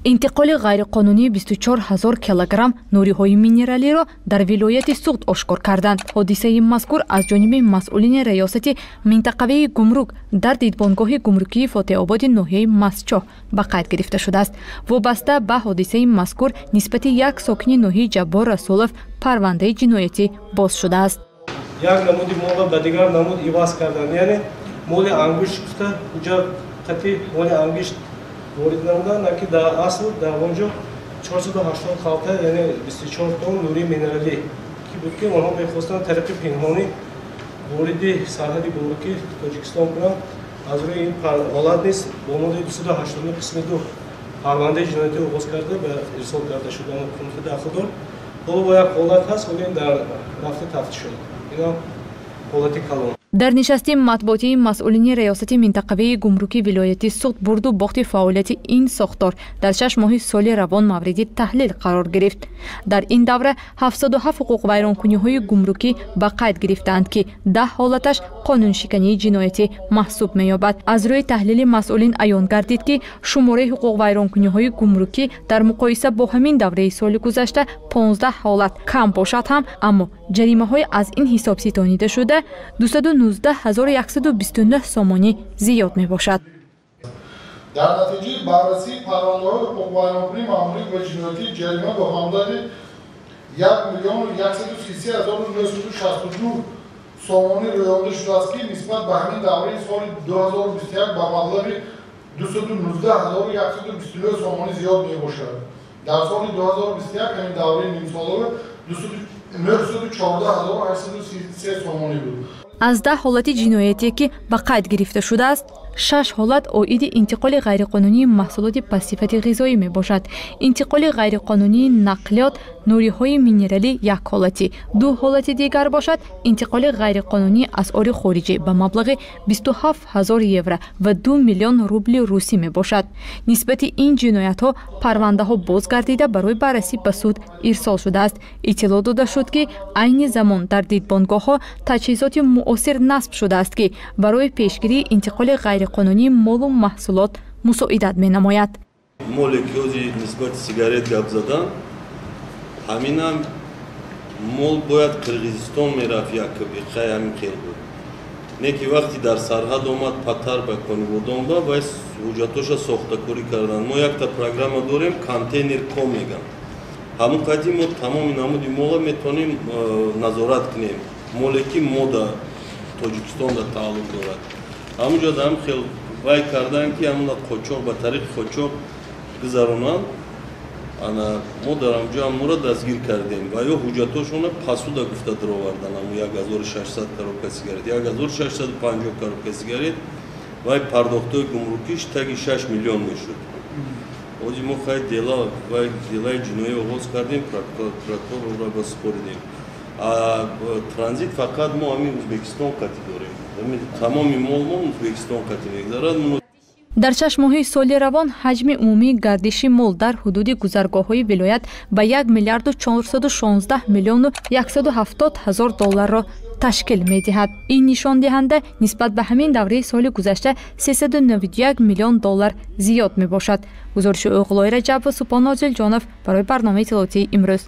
Интиқоли ғайриқонунии 24 ҳазор килограмм нуриҳои минералиро дар вилояти Суғд ошкор карданд. Ҳодисаи мазкур аз ҷониби масъулини раёсати минтақавии гумрук дар дидбонгоҳи гумрукии Фотеҳободи ноҳияи Мастчоҳ ба қайд гирифта шудааст. Вобаста ба ҳодисаи мазкур нисбати як сокини ноҳияи Ҷаббор Расулов парвандаи ҷиноятӣ боз шудааст. Як намуди молро ба дигар намуд иваз кардан, яъне моли ангушт гуфта ҳуҷҷат қати моли ангушт ворид намуданд, ки дар асл дар он ҷо 480 халта, яъне 24 тонна нури минералӣ ки буд, ки онҳо мехостанд тариқи пинҳонӣ вориди сарҳади гумрукии Тоҷикистон кунанд. Аз рӯи ин ҳолат низ бо моддаи 289 қисми 2 парвандаи ҷиноятӣ оғоз карда ба ирсол карда шуд ба мақомоти дахлдор. Ҳоло бо як ҳолат ҳаст, ҳоло ин дар рафти тафтиш шуд. Инам ҳолати калон. Дар нишасти матбуотии масъулини раёсати минтақавии гумрукии вилояти Суғд бурду бохти фаъолияти ин сохтор дар 6 моҳи соли равон мавриди таҳлил қарор гирифт. Дар ин давра 77 ҳуқуқвайронкуниҳои гумрукӣ ба қайд гирифтаанд, ки 10 ҳолаташ қонуншикании ҷиноятӣ маҳсуб меёбад. Аз рӯи таҳлили масъулин аён гардид, ки шумораи ҳуқуқвайронкуниҳои гумрукӣ дар муқоиса бо ҳамин давраи соли гузашта 15 ҳолат кам бошад ҳам, аммо ҷаримаҳои аз ин ҳисоб ситонида шуда 219 129 сомонӣ зиёд мебошад. Дар натиҷаи баррасии парвандаҳои ҳуқуқвайронкунии маъмурӣ ва ҷиноятӣ ҷарима ба маблағи 1 133 962 сомонӣ рӯёнда шудааст, ки нисбат ба ҳамин давраи соли 2021 ба маблағи 219 129 сомонӣ зиёд мебошад. Дар соли 2021 ҳамин давраи нимсолаи 914 833 сомонӣ буд. Аз 10 ҳолати ҷиноятие, ки ба қайд гирифта шудааст, шаш ҳолат оиди интиқоли ғайриқонунии маҳсулоти пастсифати ғизоӣ мебошад. Интиқоли ғайриқонунии нақлиёт нуриҳои минералӣ як ҳолатӣ, ду ҳолати дигар бошад, интиқоли ғайриқонунии асъори хориҷӣ ба маблағи 27 ҳазор евро ва 2 миллион рубли русӣ мебошад. Нисбати ин ҷиноятҳо парвандаҳо боз гардида, барои баррасӣ ба суд ирсол шудааст. Иттилоъ дода шуд, ки айни замон дар дидбонгоҳҳо таҷҳизоти муосир насб шудааст, ки барои пешгирии интиқоли ғайриқонунии молу маҳсулот мусоидат менамояд. Моле ки ҳози нисбати сигарет гап задан, ҳаминам мол бояд Қирғизистон мерафт, якоби хай ҳамин хел буд. Не ки вақте дар сарҳад омад патар ба Конибодом ба вай ҳуҷҷатоша сохтакорӣ карданд. Мо якта программа дорем, контейнер ком мегам. Ҳамун қади мо тамоми намуди мола метавонем назорат кунем, моле ки мода Тоҷикистонда тааллуқ дорад. Ҳамун ҷо ҳам хел вай кардан, ки ҳамуна қочоқ ба тариқи қочоқ гузаронанд. Ана мо дар ҳамҷо ҳамонро дастгир кардем ва ё ҳуҷҷатошонро пасуда гуфта даровардан. Ҳамун 1600 коробка сигарет, 1650 коробка сигарет, вай пардохтҳои гумрукиш таги 6 миллион мешуд. Ҳози мо хай дела, вай делаи ҷиноӣ оғоз кардем, прокурорро ба супоридем. Транзит фақат мо ҳамин Ӯзбекистон қатӣ дорем, тамоми мол мо Ӯзбекистон қатӣ мегузарад. Дар 6 моҳи соли равон ҳаҷми умумии гардиши мол дар ҳудуди гузаргоҳҳои вилоят ба 1 миллиарду 416 миллиону 170 ҳазор долларро ташкил медиҳад. Ин нишондиҳанда нисбат ба ҳамин давраи соли гузашта 391 миллион доллар зиёд мебошад. Гузориши Оғлои Раҷабов, Супон Нозилҷонов барои барномаи иттилоотии «Имрӯз».